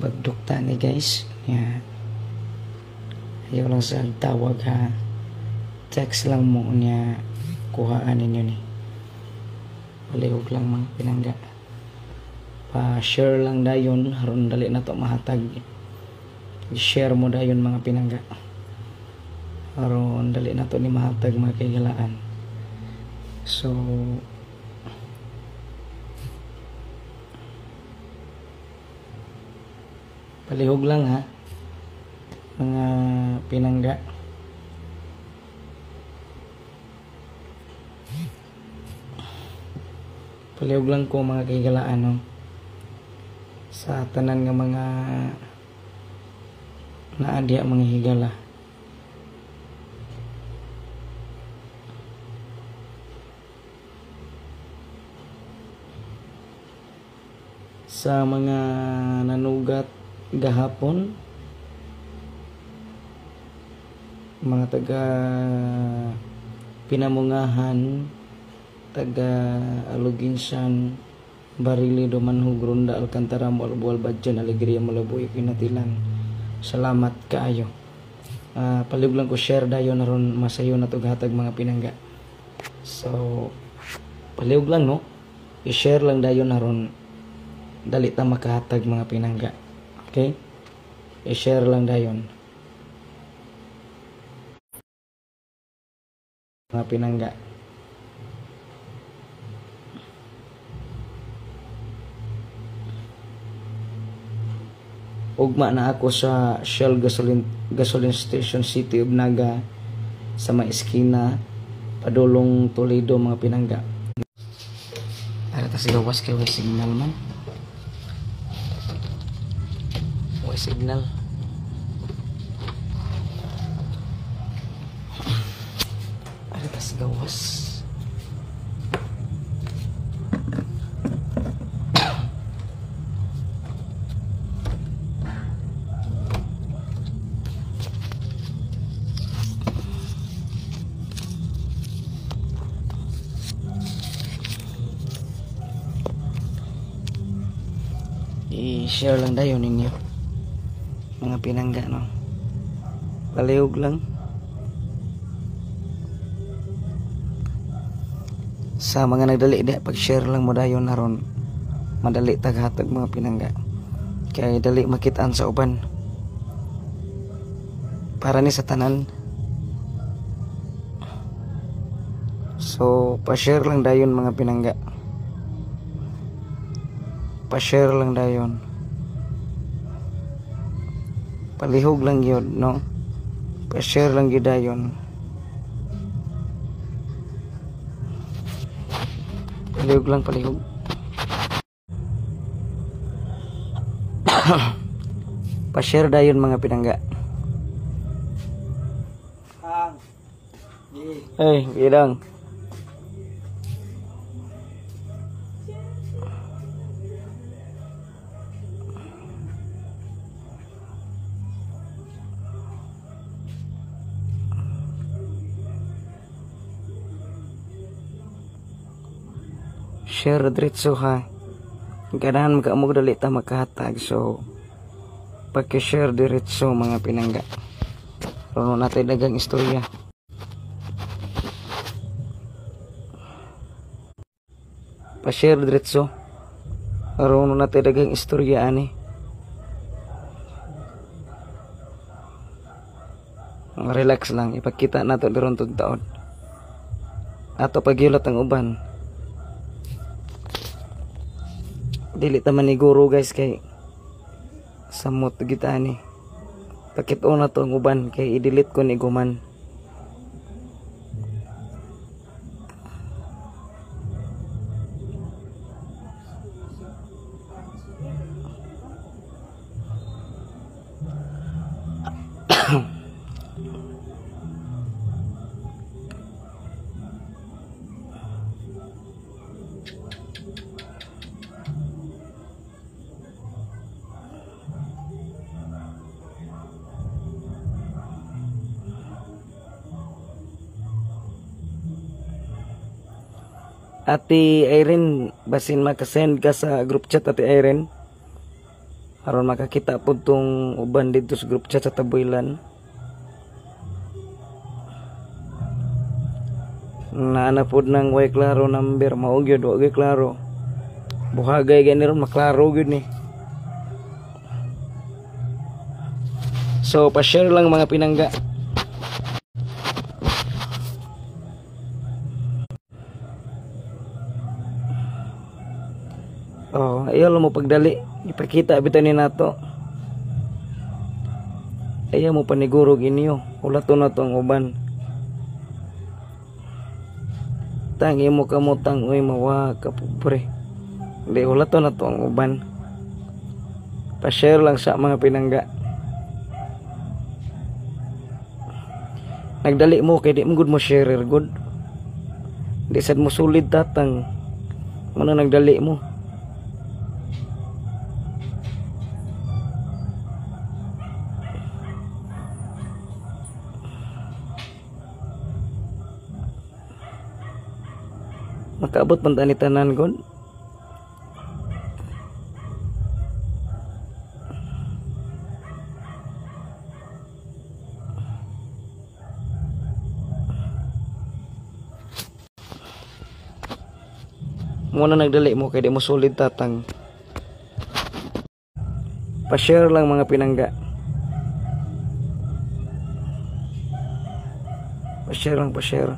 Pagdukta ni guys. Yeah. Ayaw lang sa tawag ha. Text lang mo niya kuhaan ninyo ni. Palihog lang mga pinangga. Pa-share lang dayon aron dali na to mahatag. I-share mo dayon mga pinangga. Aron dali na to ni mahatag mga kahigalaan. So palihog lang ha mga pinangga. Palihog lang ko mga kahigalaan, no? Sa tanan nga mga naadya mga higala. Sa mga nanugat gahapon, mga taga Pinamungahan, taga Aluginsan, Barili, Dumanhog, Ronda, Alcantara, Moalboal, Badjan, Alegria, Malabuyo, Kinatilan. Salamat kaayo. Palihog lang ko share dayon aron masayo na to gatag mga pinangga. So palihog lang no, i-share lang dayon aron dali ta makahatag mga pinangga. Okay? I-share lang dayon mga pinangga. Ugma na ako sa Shell gasoline station City of Naga sa may eskina padulong Toledo mga pinangga. Ara ta sa gawas kay way signal man. Way signal. Ara ta sa gawas. I-share lang dayon ninyo mga pinangga, no. Palihog lang sa mga nagdali di, pag-share lang mo dayon aron madali taghatag mga pinangga, kay dali makitaan sa uban para ni sa tanan. So pa-share lang dayon mga pinangga, pa-share lang dayon, palihog lang yun, no, pa-share lang yun dayon. Palihog lang, palihog. Pa-share dayon mga pinangga. Hey, bidang. Share diretso ha. Ganahan makaamog dali ta makahatag, so paki-share diretso mga pinangga. Aron natin daghang istorya. Pa-share diretso. Aron natin daghang istorya ani. Relax lang, ipakita nato diron tud taon. Ato pagyulat ang uban. Dili ta maniguro guys kay samot gita ani. Pakit-on na to ang uban kay i-delete ko ni guman. Ate Irene, basin makasend ka sa group chat, Ate Irene. Aron makakita pud tong uban dito sa group chat sa Tabuelan. Naana pud nang way klaro number, mao gyud wa gyud klaro. Buhagay gani ron maklaro gyud ni. So pa-share lang mga pinangga. Oh, ayaw mo pagdali. Ipakita bitaw ni nato. Ayaw mo paniguro inyo. Ulato na to ang uban. Tang imo kamutang uy mawa ka pobre. Di ulato na to ang uban. Pa-share lang sa mga pinangga. Nagdali mo kay di mo gud mo share good. Di sad mo sulid tatang. Mano nagdali mo. Makaabot man tani tanan god. Muna nagdali mo kay di mo solid tatang. Pa-share lang mga pinangga. Pa-share lang, pa-share.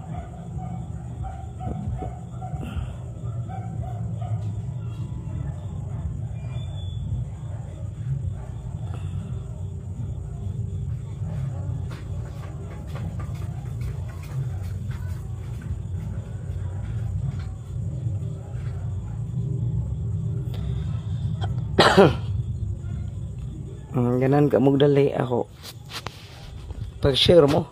Ganan ka magdali ako. Pag-share mo.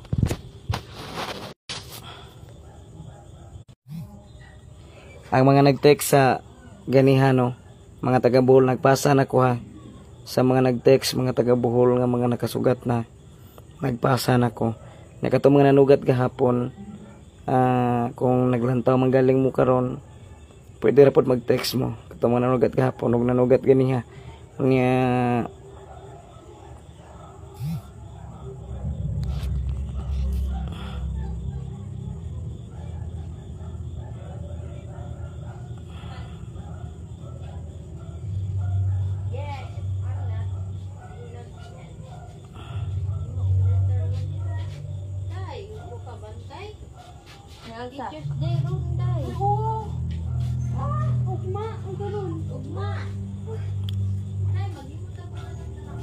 Ang mga nag-text sa ganihano, mga taga Bohol, nagpasa na ko ha. Sa mga nag-text, mga taga Bohol nga mga nakasugat na, nagpasa na ko. Nakato mga nanugat gahapon, kung naglantaw manggaling mo karon, pwede ra pod mag-text mo. Kato mga nanugat gahapon ug nanugat ganiha. Nya Teacher's Day ron, day. Oo. Ah, ugma. Ang ganun. Ugma. Day, maghimo ta pa nga na.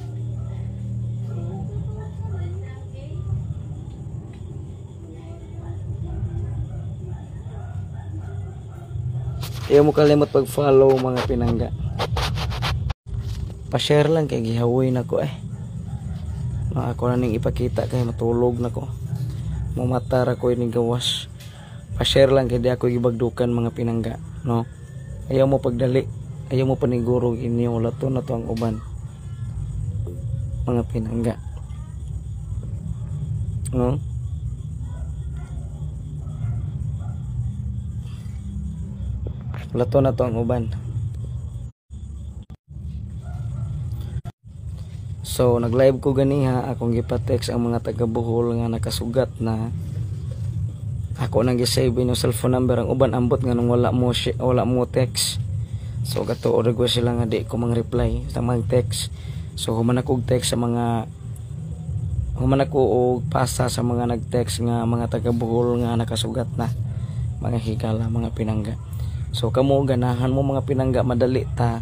Ayaw mo kalimot pag-follow mga pinangga. Pa-share lang kay gihawoy na ko eh. No, ako na ning ipakita kay matulog na ko. Mumatara ko ini gawas. Pa-share lang kay di ako gibagdukan mga pinangga, no. Ayaw mo pagdali, ayaw mo paniguro inyo lato na to ang uban. Mga pinangga. No? Lato na to ang uban. So nag-live ko ganiha, akong gipa-text ang mga taga Bohol nga nakasugat na. Ako nang gi-save inyong cellphone number, ang uban ambot nga nung wala mo wala mo text. So katuo ra gyud sila nga di ko mang-reply sa mga text. So human ako og text sa mga human ako og pasa sa mga nag-text nga mga taga Bohol nga nakasugat na, mga higala, mga pinangga. So kamo ganahan mo mga pinangga, madali ta,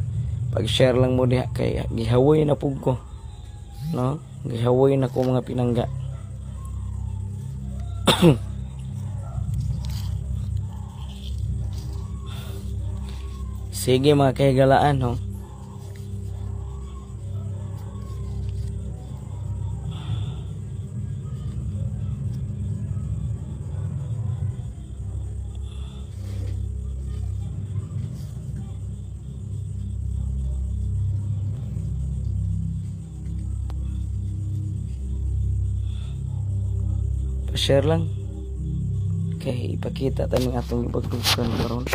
pag-share lang mo diha kay gihawoy na pug ko, no? Gihawoy na ko mga pinangga. Sige mga kahigalaan, no? Share lang kay ipakita taning atong ibagdukan karon.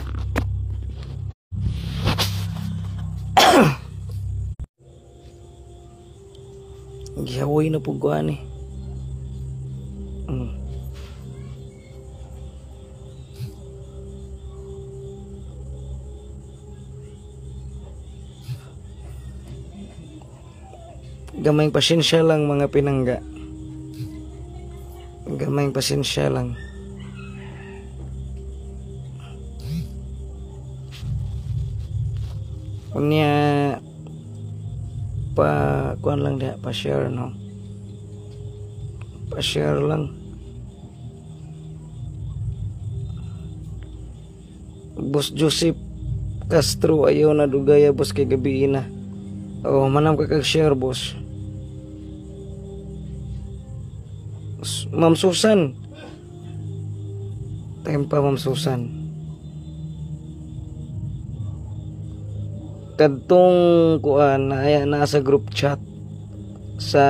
Gihawoy na pud ko ani. Gamayng pasensya lang, mga pinangga. Gamayng pasensya lang. Unya pa kuan lang diha, pa share, no. Pa share lang. Boss Joseph Castro, ayaw na dugaya, boss, kay gabi na. Oh, manam ka kag share, boss. Ma'am Susan. Time pa, Ma'am Susan. Kadtong kuan na nasa group chat sa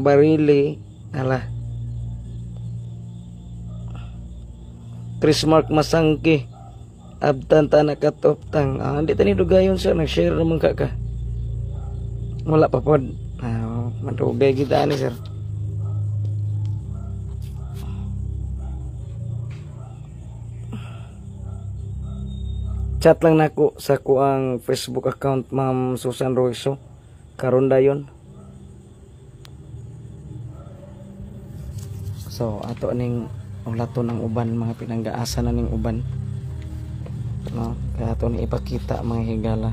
Barili, ala. Chris Mark Masangki, abtan ta na cut-off tang. Ah, hindi tani dugayon sir, nag-share naman ka ka. Wala pa pod. Ah, madugay kita ani, sir. Chat lang nako sa kuang Facebook account, Ma'am Susan Roiso. Karon dayon. So ato ning ulaton ang uban, mga pinanggaasa na ning uban. No, kaya ato ni ipakita, mga higala.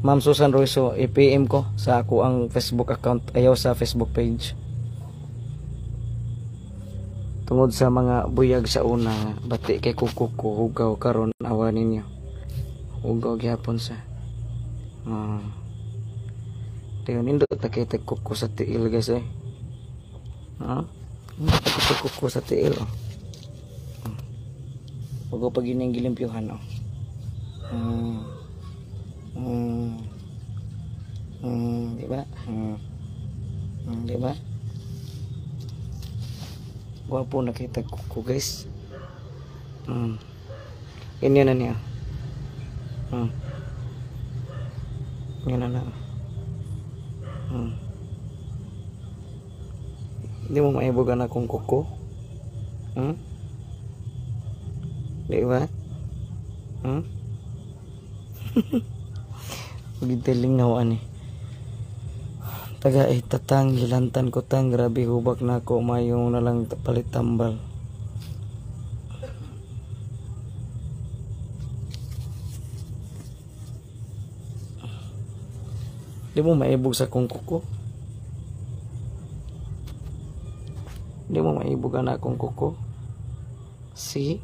Ma'am Susan Roiso, i-PM ko sa ako ang Facebook account, ayaw sa Facebook page. Tungod sa mga buyag sa una, bati kay kuko ko, hugaw karon awa ninyo. Hugaw gyapon sa. Dayon nindot na kay tag kuko sa tiil, guys, eh. Ha? Nindot na kay kuko sa tiil, oh. Hugaw pag yun yung gilimpyuhan, oh. Di ba? Di ba? Gwapo na kita kuko, guys. Ini na niya. Yan na na. Hindi mo maibugan akong kuko? Di ba? Pagitalingaw ani. Taga ay tatang gilantan ko tang, grabe hubak na ako, mayong na lang palit tambal. Di mo maibog sa kong kuko? Di mo maibog ang akong kuko? See?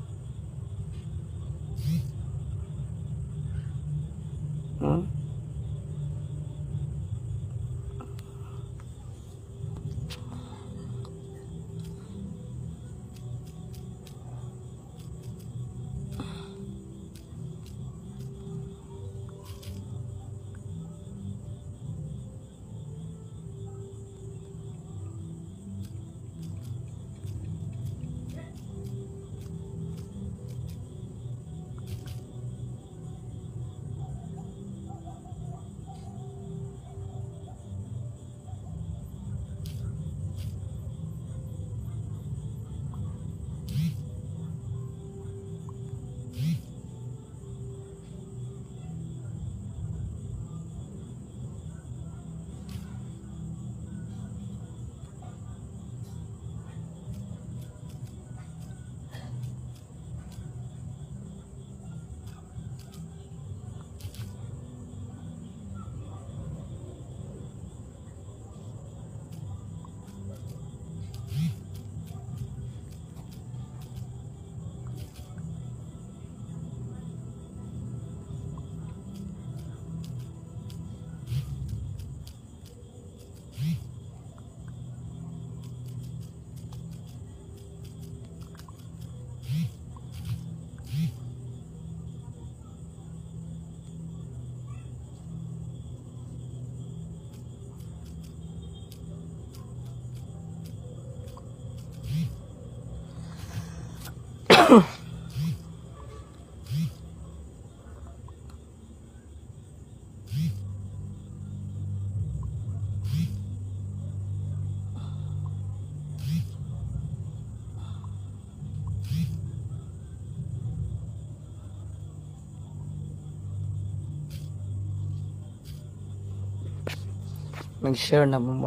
Nag-share na mo.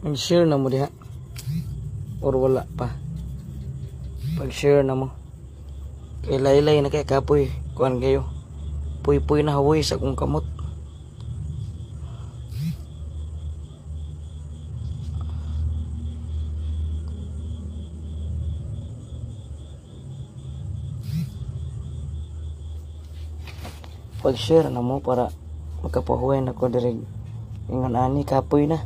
Nag-share na mo diha or wala pa? Pag-share na mo. Kay laylay na kay kapoy, kuan kayo. Puy-puy na hawoy sa akong kamot. Pag-share na mo para makapahuway na ko diri. Ingon ani kapoy na.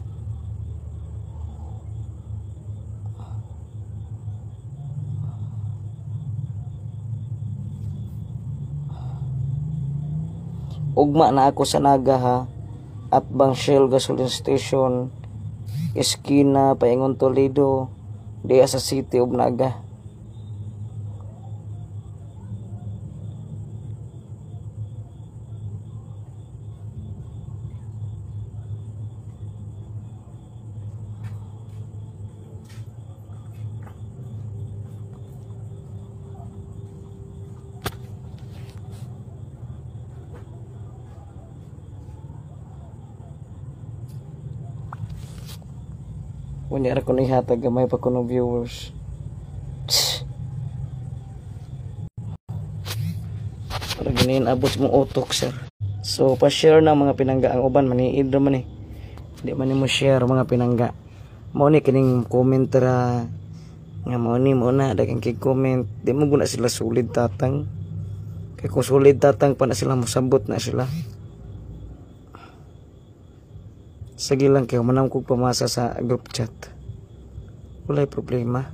Ugma na ako sa Naga ha. At bang Shell gasoline station, eskina paingon Toledo, diya sa City of Naga. Unya ra ko nihatag gamay pa kuno viewers. Para giniin abot mong utok sir. So pa-share na mga pinangga ang uban maniid ra man eh. Di man nimo share mga pinangga. Mao ni kining comment ra nga mao ni mo na daghang kay comment, di mo guna sila sulid tatang. Kay kung sulid tatang pa na sila mosabot na sila. Sige lang kayo, manam kog pamasa sa group chat. Walay problema.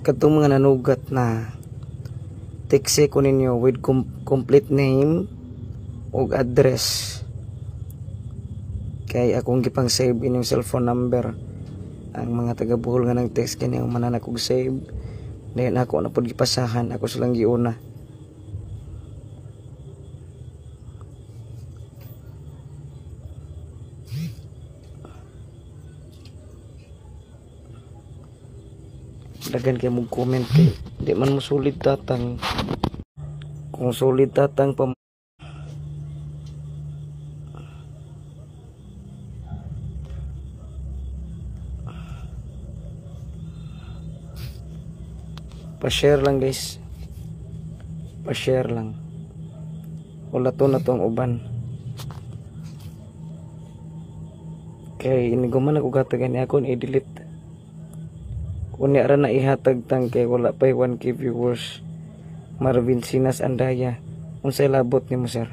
Katong mga nanugat na text ko ninyo with complete name ug address. Kay akong gipang save inyong cellphone number. Ang mga taga Bohol nga nang text kini ang manan akong save. Dayon ako na pud gipasahan, ako silang giuna. Dagan kay mong comment kay di man mo sulit tatang. Kung sulit tatang pa pa-share lang guys. Pa-share lang. Wala to na tong uban. Kay iniguman ako gatagan niya ako i-delete. Unya ra na ihatag tang kay wala pa'y 1K viewers. Marvin Sinas Andaya, unsay labot nimo sir?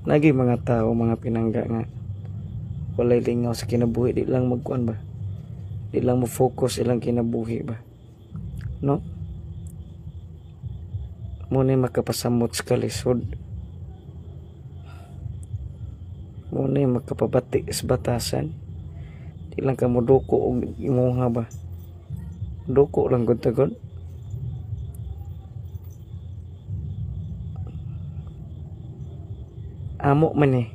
Nagi mga tao, mga pinangga nga walay lingaw sa kinabuhi, di lang magkuan ba, di lang mo focus ilang kinabuhi ba, no? Muna makapasamot sa kalisod, muna makapabati sa batasan, di lang ka moduko og imuha ba, duko lang gud tagod. Amo man eh.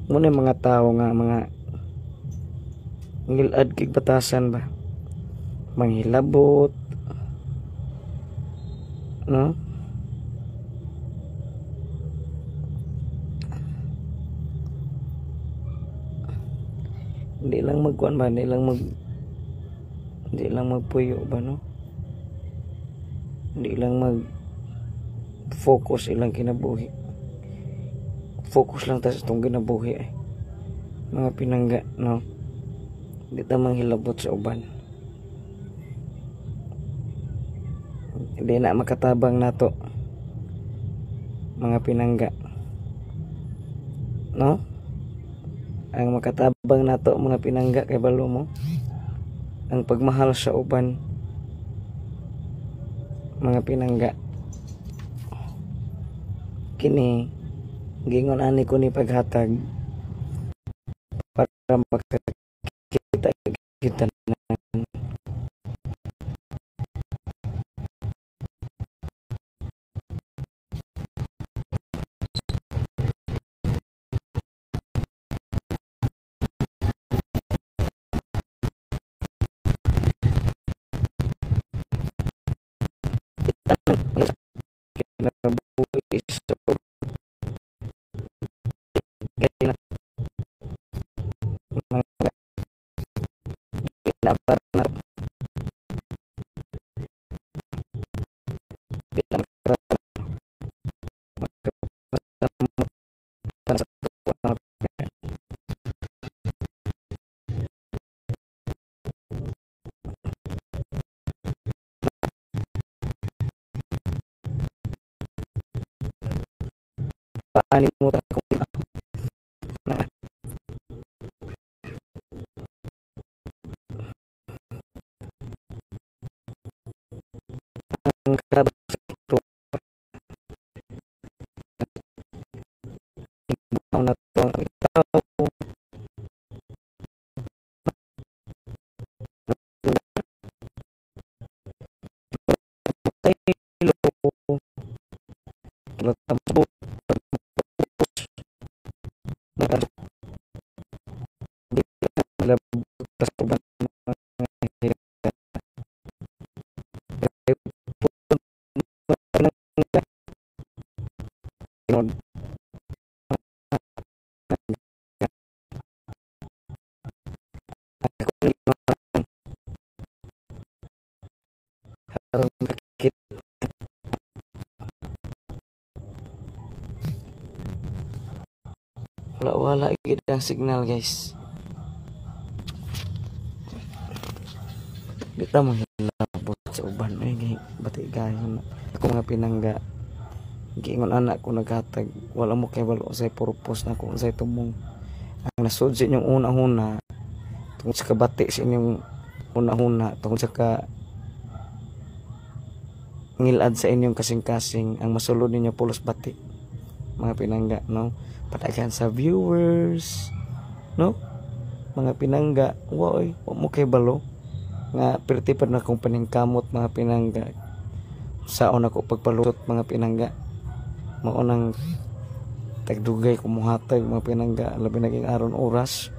Muna yung mga tao nga mga ngilad kig batasan ba, manghilabot, no? Hindi lang magkuan ba, hindi lang magpuyo ba, no? Hindi lang mag focus ilang kinabuhi. Focus lang ta sa itong kinabuhi eh. Mga pinangga, no? Hindi ta manghilabot sa uban. Hindi na makatabang nato, mga pinangga, no? Ang makatabang nato, mga pinangga, kay balo mo ang pagmahal sa uban, mga pinangga. Kini gingon ani ko ni paghatag para makakita kita tanan. Kinabuhi sa paanimutan akong na ang kabasito na to ang tao wala gid ang signal, guys. Di ta manghilabot sa uban eh, bati gayon ako, mga pinangga. Giingon anak ko naghatag, wala mo kay balo sa purpose na kung unsay tumong ang nasud sa inyong una-una tungod sa kabati sa inyong una-una, tungod sa ka ngilad sa inyong kasing-kasing. Ang masulod ninyo pulos bati, mga pinangga, no? Padaghan sa viewers, no, mga pinangga. Wa oy, wa mo kay balo nga perti pa na akong paningkamot, mga pinangga. Saon ako pagpalusot, mga pinangga, mao nang tagdugay kumuhatag, mga pinangga, labi naging aron oras.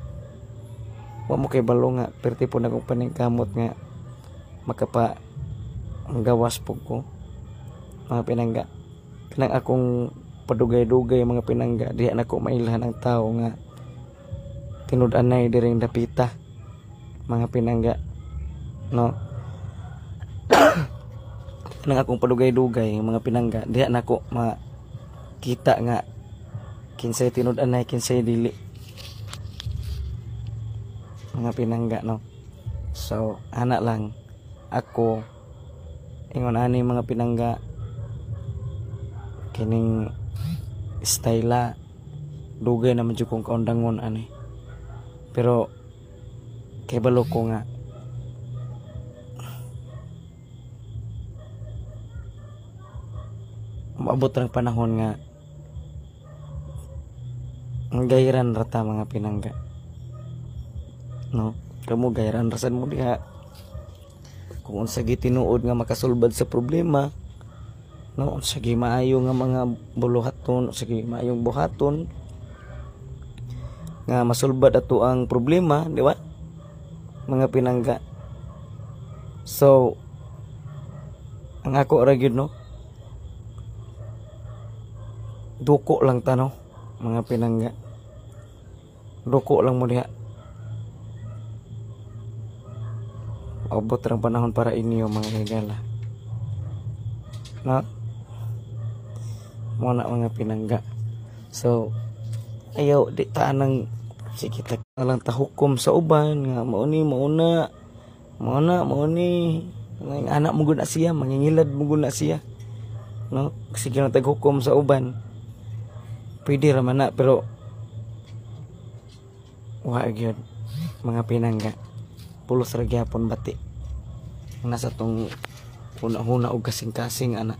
Wa mo kay balo nga perti po na akong paningkamot nga makapa ang gawas po ko, mga pinangga. Kanang akong padugay-dugay, mga pinangga, diha nako mailhan ang tao nga tinud-anay diring dapita, mga pinangga, no? Kanang akong padugay-dugay, mga pinangga, diha nako makita nga kinsay tinud-anay, kinsay dili, mga pinangga, no? So ana lang ako ingon ani, mga pinangga. Kining styla dugay naman jud kong kaundangon ani, pero kay balo ko nga maabot ang panahon nga ang gayran rata, mga pinangga, no? Kamo gayran rasan mo diha kung unsa gitinuod nga makasulbad sa problema, no? Unsa gi maayo nga mga buluhaton, unsa gi maayong buhaton. Nga masulbad ato ang problema, di ba? Mga pinangga. So ang ako ra gyud, no, duko lang ta, no, mga pinangga. Duko lang mo diha. Abot rang panahon para inyo, mga higala. No? Mo na, mga pinangga. So ayaw di ta nang sige ta lang tahukom sa uban nga mao ni, mao na, mao na, mao ni nga anak mo gud na siya, mangingilad mo gud na siya, no? Sige na taghukom sa uban, pwede ra man na, pero wa gyud, mga pinangga. Pulos ra gyapon bati nasa tong huna-huna og kasing-kasing ana.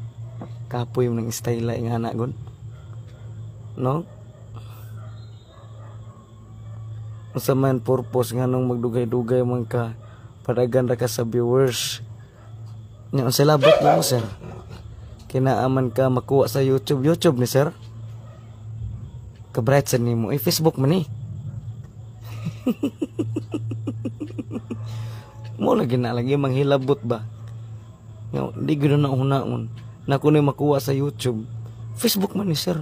Kapoy mo ng style nga ana gud, no? Unsa man purpose nganong magdugay-dugay man ka, padagan ra ka sa viewers nya? Unsa labot nimo, sir? Kinaaman ka makuha sa YouTube. YouTube ni sir ka-bright sa nimo eh, Facebook man ni mo lagi na lagi manghilabot ba nga di gyud na hunaon na kuno'y makuha sa YouTube. Facebook man ni sir,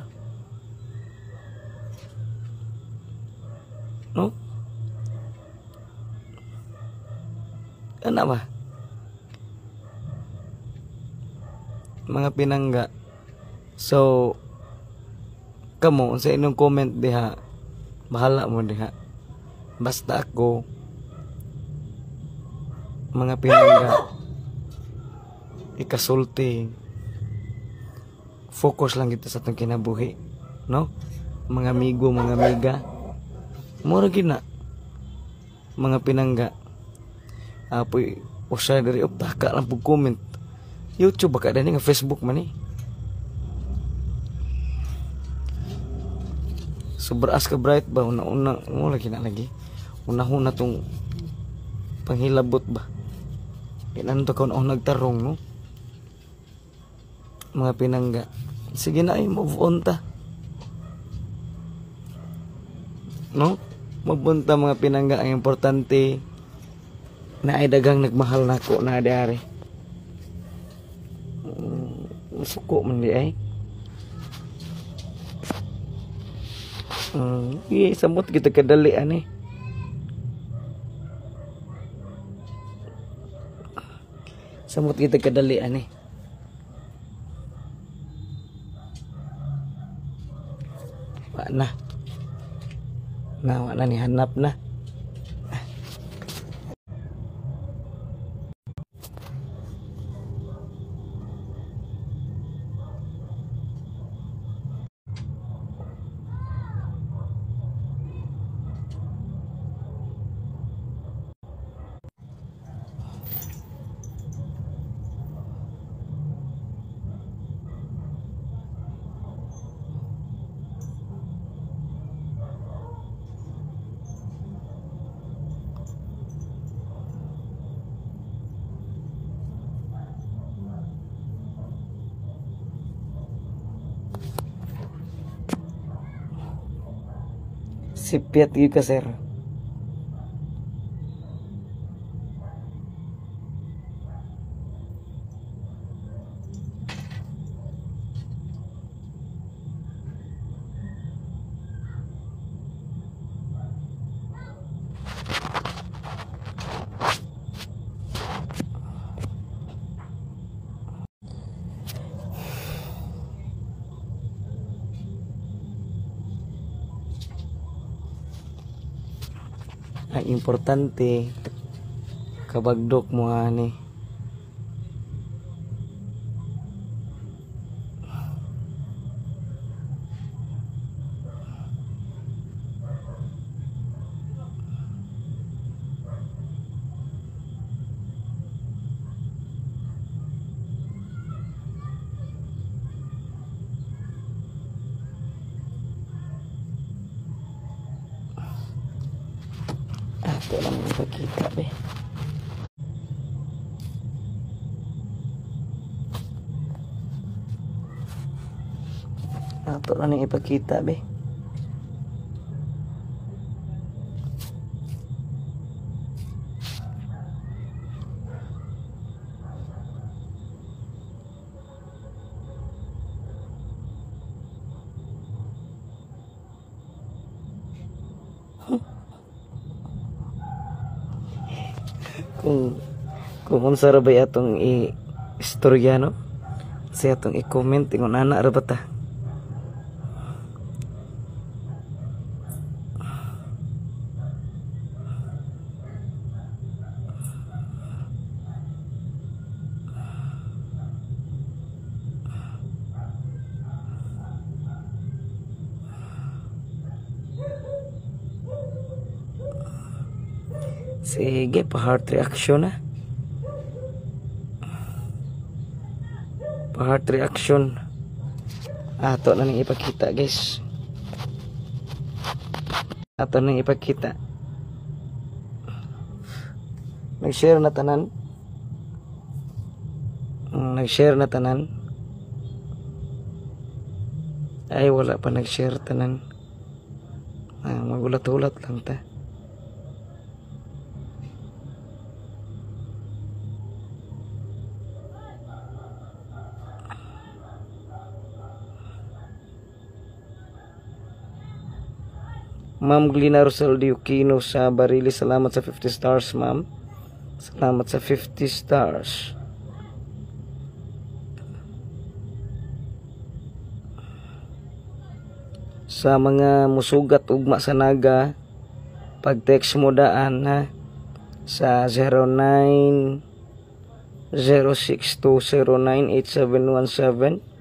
no? Ana ba, mga pinangga? So kamo, unsa inyong comment diha, bahala mo diha. Basta ako, mga pinangga, ikasulti, focus lang kita sa atong kinabuhi, no, mga amigo, mga amiga? Mura gyud na, mga pinangga. Apoy usa diri op taka lang pug comment. YouTube ba ka dani nga Facebook man ni? Sobra as ka bright ba, una-una mo lagi na lagi una-una tong panghilabot ba. Kailan to ka na nagtarong, no, mga pinangga? Sige na ay, move on ta, no? Move on ta, mga pinangga. Ang importante na ay dagang nagmahal nako na diari. Suko man di ay. Samot kita kadali ani. Samot kita kadali ani. Wa na. Na wa na ni hanap na. Sipyat gyud ka, sir. Ang importante kabagdok mo ani. Ato lang ipakita be. Ato lang ipakita be. Kung unsa ra bay atong i-istorya, no? Sa atong i-comment, ingon ana ra ba ta? Sige, pa-heart reaction na. Pa-heart reaction. Ato na nang ipakita, guys. Ato nang ipakita. Nag-share na tanan. Nag-share na tanan. Ay, wala pa nag-share tanan. Magulat-ulat lang ta. Ma'am Glina Rosel Diokino sa Barili, salamat sa 50 stars, ma'am. Salamat sa 50 stars. Sa mga musugat ugma sa Naga, pag-text mo daan ha sa 09062098717.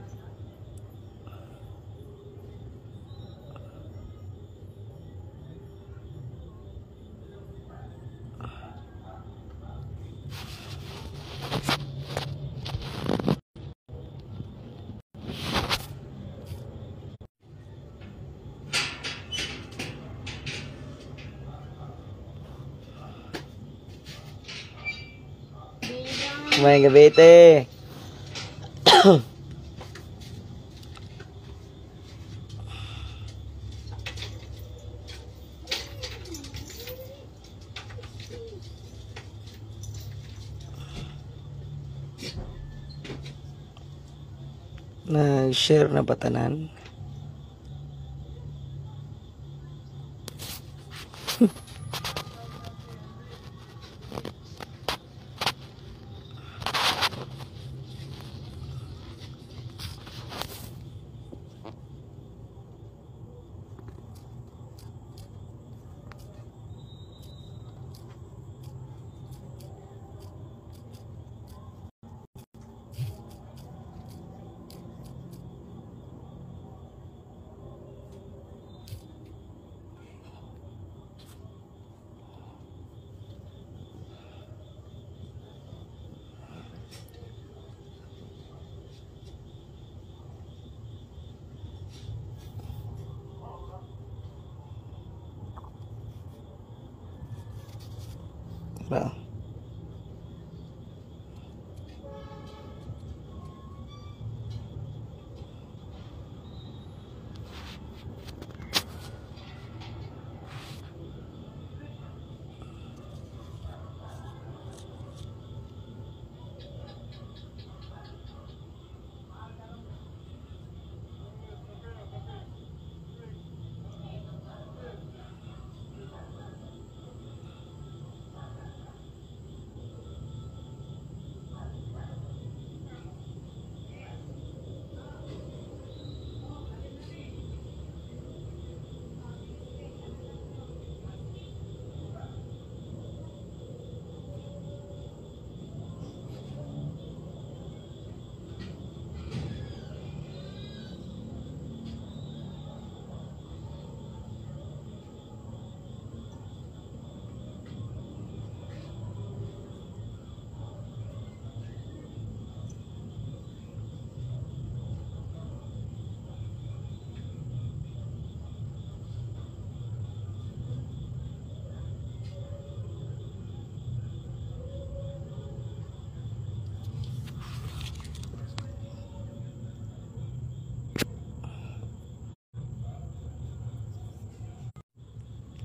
May gabi, te. Nag-share na ba tanan? Tara.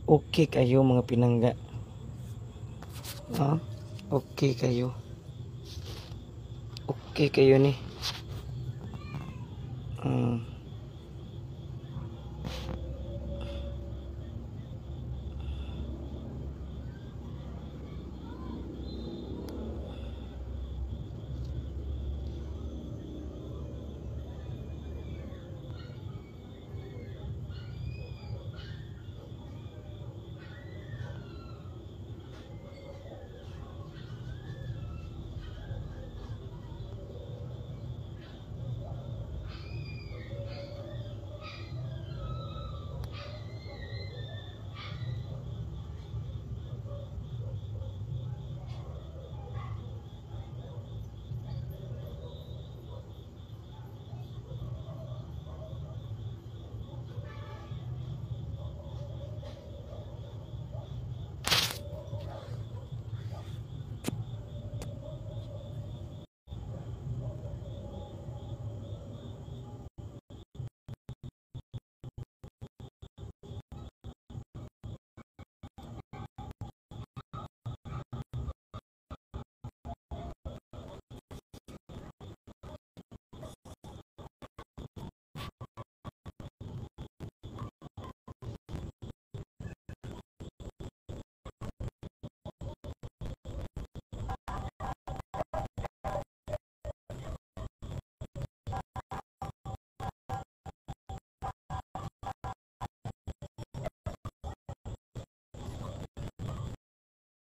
Okay kayo mga pinangga. Ha? Okay kayo. Okay kayo ni.